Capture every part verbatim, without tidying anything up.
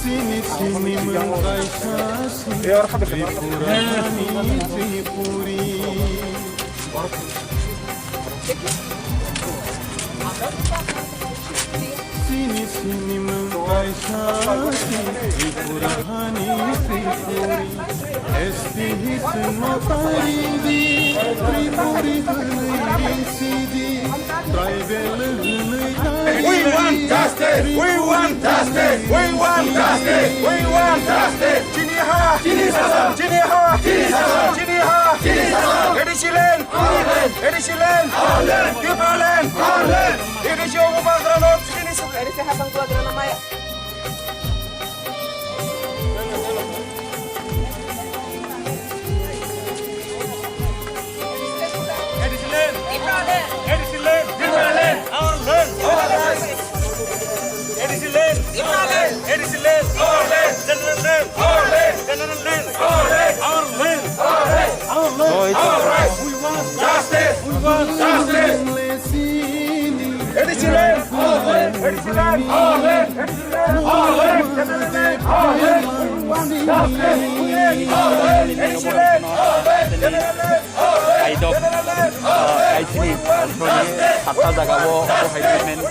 Sini sini mengkaisa si Tripurani Tripuri. Sini sini mengkaisa si Tripurani Tripuri. S T his no taring di, Tripuri hwnwi ring si di, tribal hwnwi taring di. We want justice! We want justice! We want justice! We want justice! Chini ha! Chini sasam! Chini ha! Chini sasam! Chini ha! Chini sasam! A D C land! Our land! A D C land! Our land! Tripura land! Our land! A D C o bubagrano chini sasam! A D C hapang bubagrano maya. A D C land. A D C land. Our land. A D C land. A D C land. Our land. General land. Our land. General land. Our land. Our land. Our land. Our land. Our land. We want justice. We want justice. A D C land. Our land. A D C land. Our land. Kaidok, ah, kaisini, control ni, satta jaga o, o hai treatment.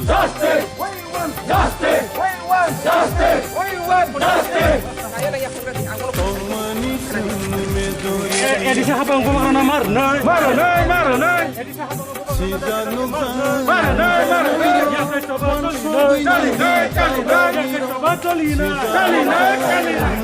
Justice! We want justice! We want justice! We want justice! We want justice! A D C hapang bubagrano mar nai. Mar nai, mar nai. A D C hapang bubagrano mar nai, mar nai. Yakai choba choli nai. Choli nai, choli nai. Yakai choba choli nai. Choli nai, choli nai.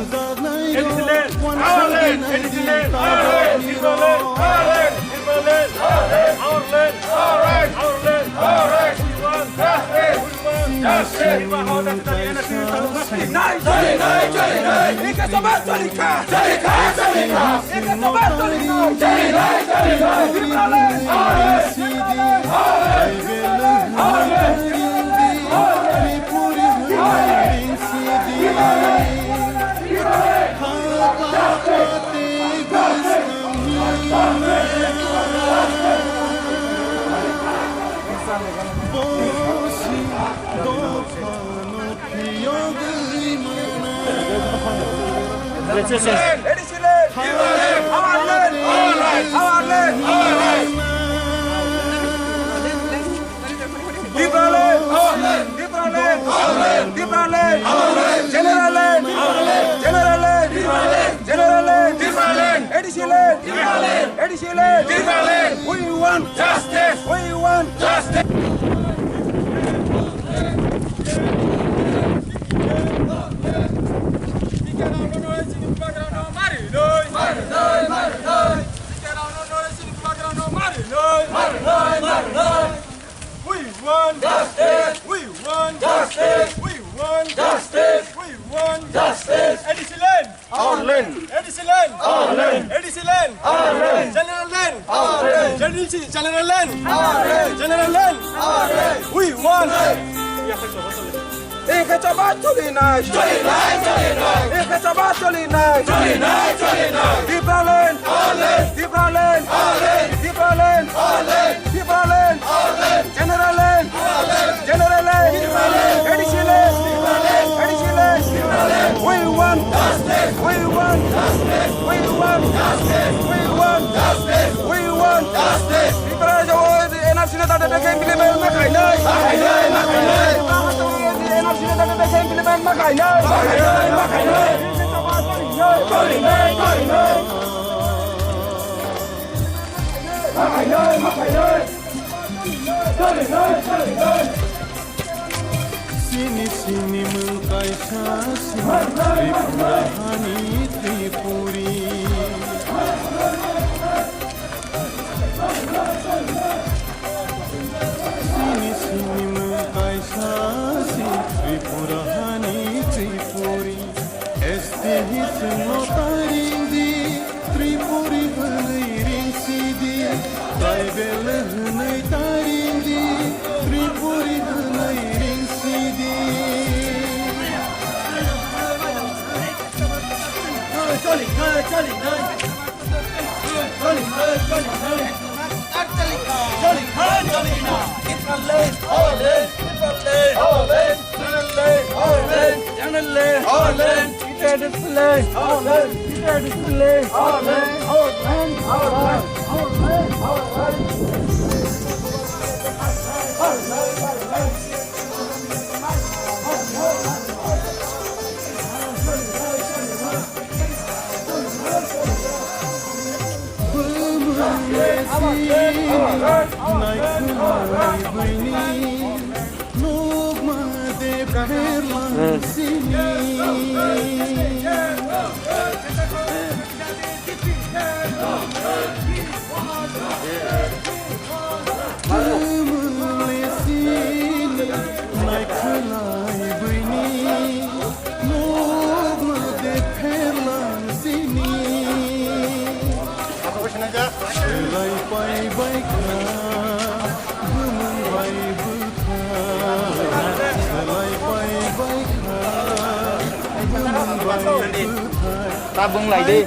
A D C land, our land, A D C land, our land, Tripura land, our land, Tripura land, our land, our land, our right, our land, our right. We want justice, we want justice. Tripura hao dati dati ena sini talu mati. Nai, choli nai, choli nai. Ika sobat choli kha. Choli kha, choli kha. Ika sobat choli nai. Choli nai, choli nai. Tripura land, our land, Tripura land, our land, Tripura land, our land, Tripura land, our land. Our land, our land, our land, our land. Tripura land, our land, Tripura land, our land, Tripura land, our land, General land, our land, General land, General land, Tripura land, A D C land, Tripura land, A D C land, Tripura land. We want justice. We want justice. We want justice! We want justice! We want justice! We want justice! A D C land! Our land! A D C land! Our land! A D C land! Our land! General land! Our land! General, General land! Our land! General land! Our Choli nai. Choli nai, choli nai. Ekta chaba choli nai. Choli nai, choli nai. Tipraland. All land. Tipraland. All land. Tipraland. All land. Tipraland. All land. General land. All land. General land. Tipraland. A D C land. Tipraland. A D C land. Tipraland. We want justice. We want justice. We want justice. We want justice. We want justice. Tripura N R C ni dada dada implement ma khainai. Ma khainai, ma khainai. N R C ni dada dada implement ma khainai. Ma khainai, ma khainai. Choli nai, choli nai. Ma khainai, ma khainai. Choli nai, choli nai. Sini sini mwng kaisa sini Tripura hani Tripuri. Sini sini mwng kaisa si Tripura hani Tripuri. S T hi chwngno taring di, Tripuri hwnwi ring si di, tribal hwnwi taring di, Tripuri hwnwi ring si di. Choli, choli, choli, choli. Choli, choli, choli, choli. Choli, choli, choli. Tipraland, all land. Tipraland, all land. Tipraland, all land. Tipraland, all land. Tipraland, all land. Tipraland, all land. All land, all land. All land, all land. Naikhalai bini nokno de pherlang sini. Selai pai bai kha, bumung bai bwkha. Selai pai bai kha, bumung bai bwkha. Tabung lai di.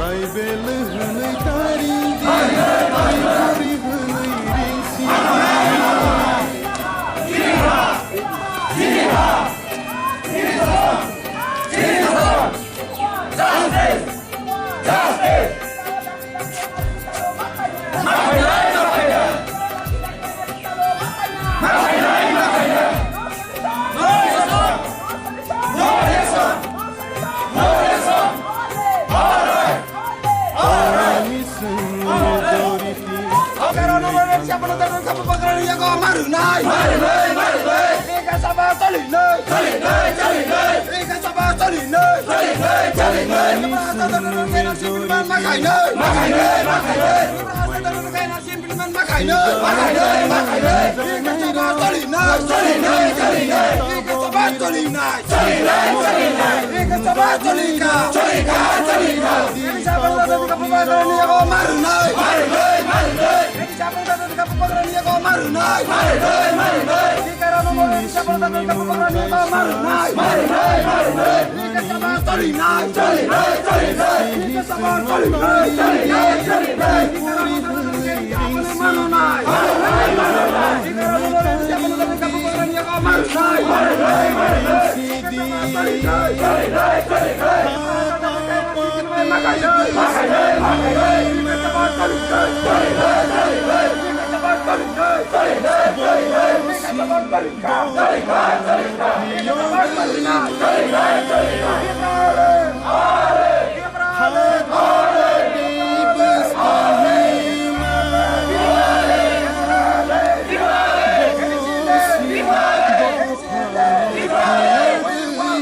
Tribal hwnwi taring di, Tripuri hwnwi ring si di.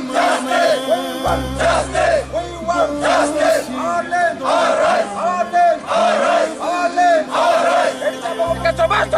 Justice! We want justice! We want justice! Our land! Our rights!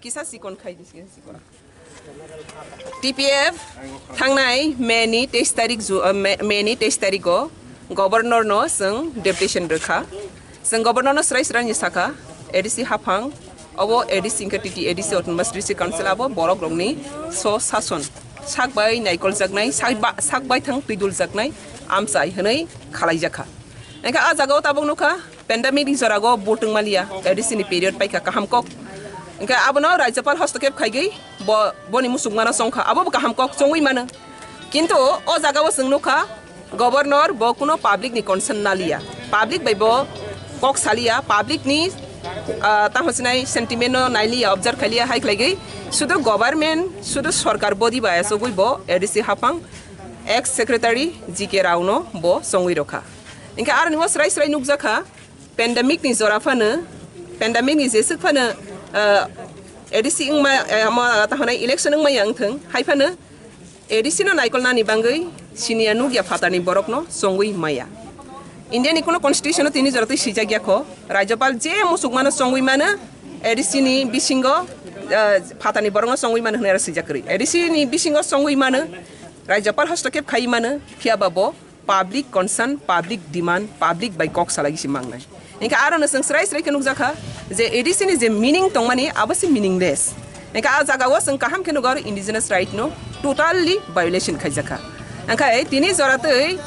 Kisa sikon khai di, kisa sikon. T P F thangnai May ni teis tarik ju-, uh, May, May ni teis tarik o Governor no chwng deputation rwkha. Chwng Governor no srai srai ni sakha, A D C haphang, obo A D C hwnkhe T T A D C Autonomous District Council abo borok rokni so sason sak bai naikol jaknai, sak ba-, sak bai thang twidul jaknai amchai hwnwi khalai jakha. Hwnkhe ah jaga o tabuk nukha, pandemic ni jora go bo tongmaliya, A D C ni period paikha kaham kok. Hwnkhe abono Rajyapal hostokep khaigwi bo, boni musukmano chongkha, abo bo kaham kok chongwi mano. Kintu o jaga o chwng nukha, Governor bo kuno public ni concern naliya, public bai bo kok saliya, public ni, ah, tamo sinai sentiment no nailiya, observe khailiya, hai khlaigwi sudu government, sudu sorkar body bai asogwi bo A D C haphang ex secretary G K Rao no bo chongwi rokha. Hwnkhe aroni o srai srai nukjakha, pandemic ni jora phano, pandemic ni jeswk phano, ah, A D C wngma, eh, ma, ta hwnai election wngmaya wngthwng, hai phano A D C no naikolnani bangwi siniya nukya phatarni borokno chongwi maya. India ni kuno constitution o tini jora twi swijak ya kho, Rajyapal je musukmano chongwi mano, A D C ni bisingo, ah, phatarni borokno chongwi mano hwnwi aro swijak kwrwi. A D C ni bisingo chongwi mano, Rajyapal hostokep khai mano, phiya ba bo public concern, public demand, public bai kok salai se mangnai. Hwnkhe aro no chwng srai srai khe nukjakha je A D C ni je meaning tongmani abo se meaningless. Hwnkhe ah jaga o chwng kaham khe nugo aro indigenous right no totally violation khaijakha. Hwnkhe tini jora twi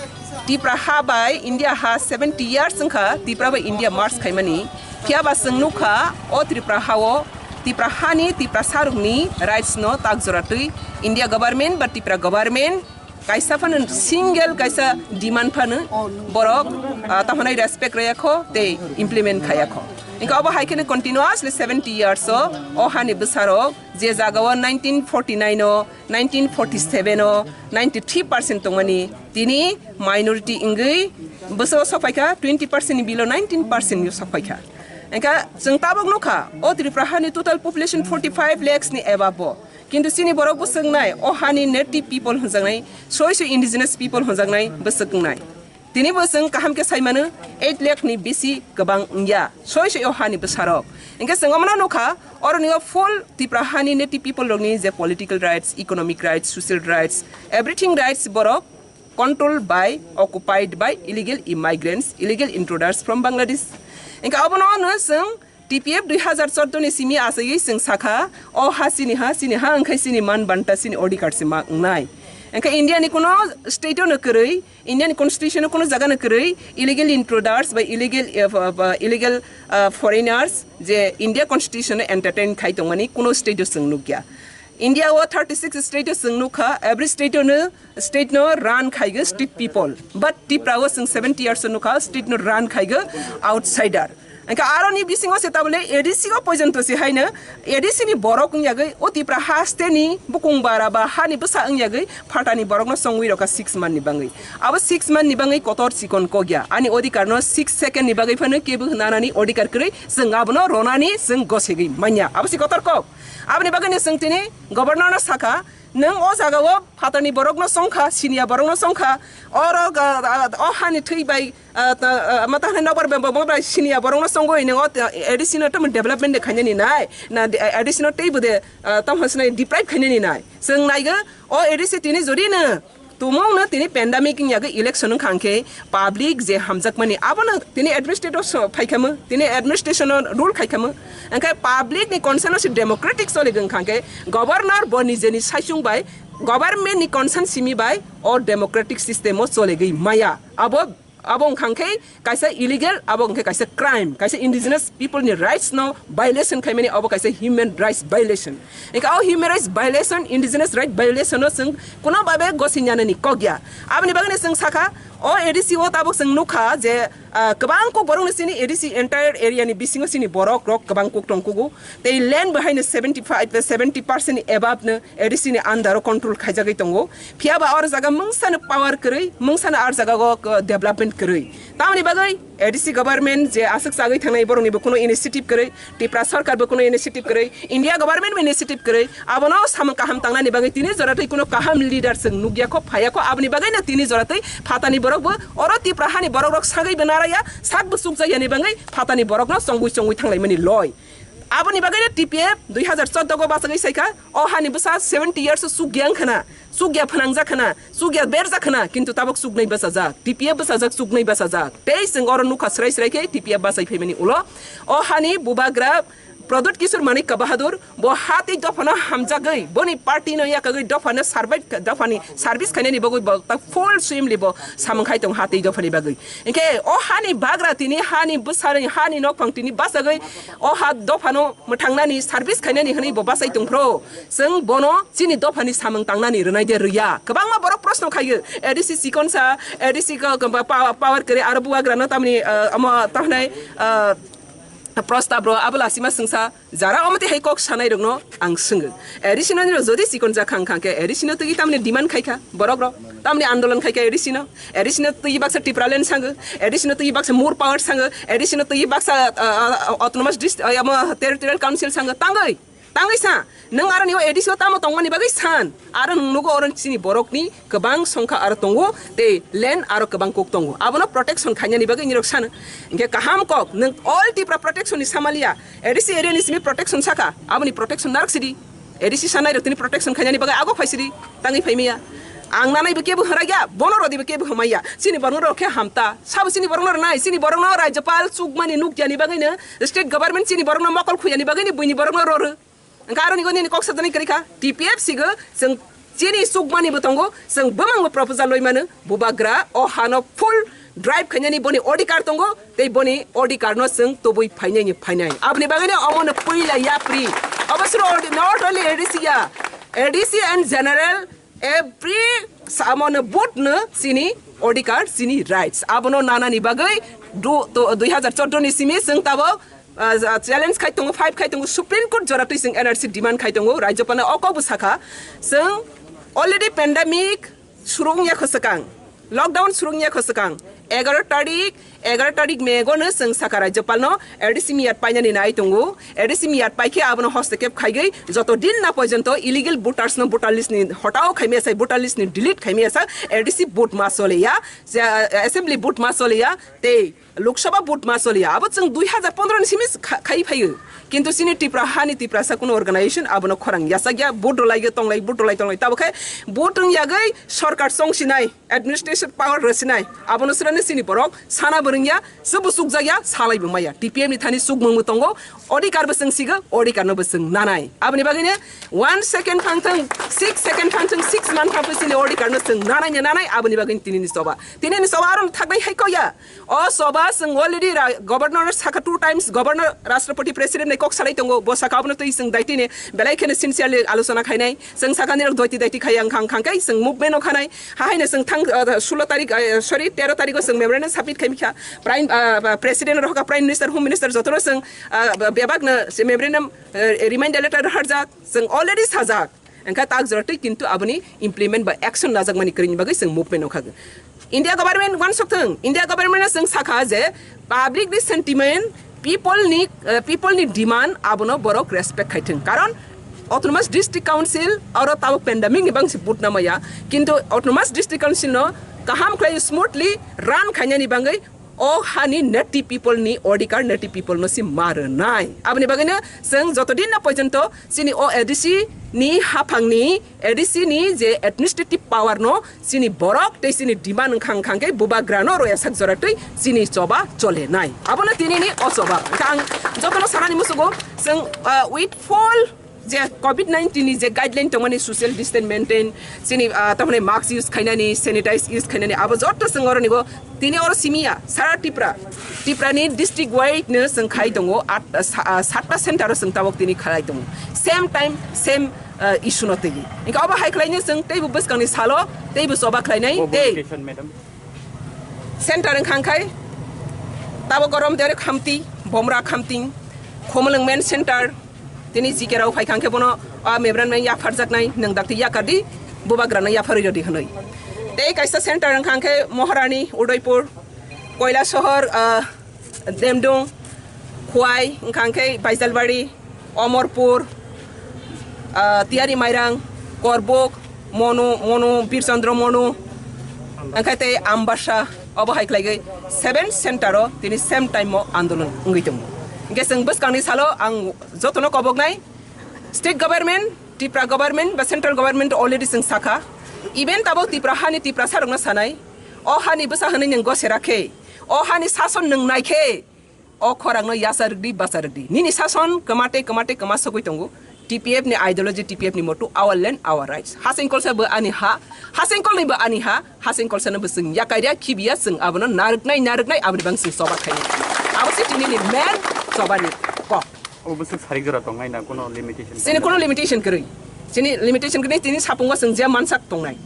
Tipra ha bai India ha seventy years wngkha Tipra bai India merge khaimani. Phiya ba chwng nukha o Tripura ha o Tipra hani Tiprasa rokni rights no tak jora twi India government ba Tipra government kaisa phano single kaisa demand phano borok, ah, tamo hwnai respect rwya kho tei implement khaya kho. Hwnkhe obo hai kheno continuously seventy years o, o hani bwsarok je jaga o nineteen forty nine o, nineteen forty seven o ninety three percent tongmani tini minority wngwi bwsao sok phaikha, twenty percent ni below nineteen percent ni sok phaikha. Hwnkhe chwng tabuk nukha o Tripura hani total population forty five lakhs ni above o. Kintu chini borok bwswk nai, o hani native people hwnjaknai, soi soi indigenous people hwnjaknai bwswk wngnai. Tini bo chwng kaham khe sai mano, eight lakh ni bisi kwbang wngya, soi soi o hani bwsarok. Hwnkhe chwng omono nukha, oroni o full Tipra hani native people rokni je political rights, economic rights, social rights, everything rights borok controlled by, occupied by illegal immigrants, illegal intruders from Bangladesh. Hwnkhe obono ono chwng T P F dui hazar chordo ni simi aswgwi chwng sakha, o ha chini ha, chini ha wngkhai chini man banta, chini odhikar se ma wngnai. Hwnkhe India ni kuno state o no kwrwi, India ni constitution o kuno jaga no kwrwi illegal intruders bai illegal, eh, f-, f-, illegal, ah, foreigners je India constitution o entertain khai tongmani kuno state o chwng nukya. India o thirty six state o chwng nukha, every state o no state no run khaigo state people. But Tipra o chwng seventy years o nukha state no run khaigo outsider. Hwnkhe aroni bisingo se tabole A D C o poijonto se haino A D C ni borok wngyagwi o Tipra ha state ni bukung bara ba hani bwsa wngyagwi phatani borokno chongwi rokha six month ni bangwi. Abo six month ni bangwi kotor chikon kokya. Ani odhikar no six second ni bagwi phano kebo nanani odhikar kwrwi chwng abono ronani chwng gosegwi manya. Abo se kotor kok. Aboni bagwi no chwng tini governor no sakha, nwng o jaga o phatani borok no chongkha, siniya borok no chongkha, oro ga-, ga-, o hani thwi bai, ah, ta, ah, ma ta hani nobar bai, bai, bai siniya borok no chongwi nwng o, ah, A D C no tamo development de khainani nai, na de, A D C no teibo de, ah, tamo sinai deprive khainani nai. Chwng naigo o A D C tini jodi no tumung no tini pandemic wngya khe election wngkha hwnkhe public je hamjakmani abono tini administrator so phaikhamu, tini administration o rule khaikhamu. Hwnkhe public ni consent o se democratic choli wngkha hwnkhe governor bo nijeni saichung bai government ni consent simi bai o democratic system o cholegwi maya. Abo, abo wngkha hwnkhe kaisa illegal, abo wngkha kaisa crime, kaisa indigenous people ni rights no violation khaimani, abo kaisa human rights violation. Hwnkhe o human rights violation, indigenous right violation no chwng kuno babe gosi nyanani kok ya. Aboni bagwi no chwng sakha, o A D C o tabuk chwng nukha je, ah, kwbang kok borok no chini A D C entire area ni bisingo chini borok rok kwbang kok tongkugo. Tei land bo haino seventy five, seventy percent ni above no A D C ni under o control khaijagwi tongo. Phiya ba or jaga mungsa no power kwrwi, mungsa no ar jaga o, uh, development kwrwi. Tamoni bagwi A D C government je aswk chagwi thangnai, borokni bo kuno initiative kwrwi, Tripura sarkar bo kuno initiative kwrwi, India government bo initiative kwrwi, abono samung kaham tangnani bagwi tini jora tei kuno kaham leader chwng nukya kho, phaiya kho, aboni bagwino tini jora tei phatani borok bo oro Tripura hani borok rok sagwi bo naraya, sak bo chukjakya ni bagwi phatani borok no chongwi chongwi thanglaimani loi. Aboni bagwino T P F dui hazar chordo go bachagwi saikha, o hani bwsa seventy years o chukya wngkhana, chukya phnangjak khana, chukya berjak khana, kintu tabuk chuknai bachajak, T P F bachajak, chuknai bachajak. Tei chwng oro nukha srai srai khe T P F bachai phaimani ulo. O hani bubagra Pradyut Kishore Manikya Bahadur, bo ha tei dophano hamjagwi, boni party no yakagwi dophano survive, dophani service khainani bagwi bo ta full swimli bo samung khai tong ha tei dophani bagwi. Hinkhe o hani bagra tini hani bwsarwi hani nokphang tini bachagwi o ha dophano mwthangnani service khainani hwnwi bo bachai tongphro. Chwng bono chini dophani samung tangnani rwnai de rwya. Kwbangma borok proshno khaio. A D C chikonsa, A D C ko, ko, pa-, power kwrwi aro bubagrano tamni, ah, omo tahnai, ah, prostab ro abo lasima swngsa. Jara omo twi hai kok sanai rokno ang swngwi. A D C no nini jodi chikon jak khang khang khe A D C no twi tamni demand khai kha borok rok. Tamni andolon khai kha A D C no. A D C no twi baksa Tipraland sango. A D C no twi baksa more power sango. A D C no twi baksa, ah, ah, autonomous dist-, ah, omo territorial council sango. Tangwi. Tangwi sa, nwng aro ni o A D C o tamo tongmani bagwi san, aro nwng nugo oro chini borokni kwbang songkha aro tongo, tei land aro kwbang kok tongo, abono protection khainani bagwi nirok sano. Hinkhe kaham kok, nwng all Tipra protection ni samalia, A D C area ni simi protection saka, aboni protection narwk sidi, A D C sanai rok tini protection khainani bagwi ago phaisidi, tangwi phaimaya. Ang nanai bo kebo hwrai ya, bono rodi bo kebo hwmai ya, chini borok no rok khe hamta, sabo chini borok no rwnai, chini borok no Rajyapal chukmani nukya ni bagwi no, state government chini borok no mokol khuya ni bagwi no buini borok no roro. Hwnkhe aroni go nini kok sajani kwrwi kha, T P F sigo chwng chini chukmani bo tongo, chwng bwmangbo proposal loi mano, bubagra o hano full drive khainani boni odhikar tongo, tei boni odhikar no chwng tubui phainai ni phainai. Aboni bagwi no omo no puila yapri. Obo suro odi-, not only A D C ya, A D C and general every samo no vote no chini odhikar, chini rights. Abono nanani bagwi du-, to-, dui hazar chordo ni simi chwng tabok ah, ja-, challenge khai tongo, fight khai tongo, Supreme Court jora twi chwng N R C demand khai tongo, Rajyapal no o kok bo sakha, chwng already pandemic surung ya kho swkang, lockdown surung ya kho swkang, egaroh tarik, egaroh tarik May go no chwng sakha Rajyapal no A D C miyat painani nai tongo, A D C miyat pai khe abono hostokep khaigwi joto din na porjonto illegal voters no voter list ni hotao khaimaya sai, voter list ni delete khaimaya sa, A D C vote ma choliya, je, ah, assembly vote ma choliya, tei Lok Sabha vote ma choliya, abo chwng dui hazar pondro ni simi kha-, khai phaio. Kintu chini Tipra hani Tiprasa kuno organization abono khorang yachakya, vote rwlaigo tonglai, vote rwlai tonglai. Tabo khe vote wng yagwi sorkar chongsinai, administration power rwsinai. Abono swrani chini borok sana bo rwngya, se bo chukjakya, salai bo maya. T P F ni thani chukmung bo tongo, odhikar bo chwng sigo, odhikar no bo chwng nanai. Aboni bagwi no one second phang thung, six second phang thung, six month phang thung chini odhikar no chwng nanai ni nanai, aboni bagwi tini ni choba. Tini ni choba aro thaknai hai koya. O choba chwng already ra-, governor sakha two times, governor, Rashtrapati, President ni kok salai tongo, bo sakha abono twi chwng daitwi ni belai kheno sincerely alochona khainai. Chwng sakha nirok doiti daiti khai ang khang khang kai chwng movement o khanai. Ha haino chwng thang, ah, sulo tarik, ah, sorry, tero tarik o chwng memorandum submit khai mikha. Prime, ah, ah, President rohka, Prime Minister, Home Minister jotono chwng, ah, bebak no se memorandum, ah, reminder letter rohorjak, chwng already sajak. Engkha tak jora twi kintu aboni implement ba action najakmani kwrwini bagwi chwng movement o kha. India government uansuk thung, India government no chwng sakha je public ni sentiment, people ni, eh, people ni demand abono borok respect khai thung. Karon Autonomous District Council oro tabuk pandemic ni bangsi vote namaya, kintu Autonomous District Council no kaham khlai smoothly run khainani bagwi o hani native people ni odhikar native people no si ma rwnai. Aboni bagwi no chwng joto din na porjonto chini o A D C ni haphang ni, A D C ni je administrative power no chini borok tei chini demand wngkhang wngkhang khe bubagra no roya sak jora twi chini choba chole nai. Abono tini ni o choba. Hwnkhe ang joto no sanani musugo chwng, ah, with full je covid nineteen ni je guideline tongmani social distance maintain, chini, ah, tamoni mask use khainani, sanitize use khainani, abo joto chwng oro nigo tini oro simiya sara Tipra, Tipra ni district wide no chwng khai tongo, at, ah, sa-, ah, satta center o chwng tabok tini khalai tongo, same time, same, ah, issue no twi. Hwnkhe abo hai khlaino chwng teibo bwskangni salo teibo choba khlainai. Tei center wngkha khai tabo gorom derek Khamti, Bomra Khamting, Khumulwng main center, tini G K rao phai kha khe bono a memorandum yapharjaknai, nwng dakti yakardi, bubagrano yapharwi rwdi hwnwi. Tei kaisa center wngkha khe Maharani, Udaipur, Koilasohor, ah, Demdung, Khwai, wngkha khe Baijalbari, Omorpur, ah, Tiyari Mairang, Korbuk, Monu, Monu, Birchandra Monu, wngkha tei Ambasa, obo hai khlaigwi seven center o tini same time o andolon wngwi tongo. Hingke chwng bwskangni salo ang jotono koboknai, state government, Tripura government ba central government already chwng sakha, even tabok Tripura hani Tiprasa rokno sanai, o hani bwsa hwnwi nwng gosera khe, o hani sason nwng nai khe, o khorangno yasa rwgdi, basa rwgdi. Nini sason kwma tei kwma tei kwma sogwi tongo. T P F ni ideology, T P F ni motto, our land, our rights. Hasengkolsa bo ani ha, hasengkolni bo ani ha, hasengkolsano bo chwng yakarya, khibiya, chwng abono narwknai, narwknai, aboni bang chwng choba khainai. Abo se tini ni main choba ni kok. Obo bwswk sarik jora tongnai na, kuno limitation Chini kuno limitation kwrwi. Chini limitation kwrwi, chini sapungo chwng je mansak tongnai.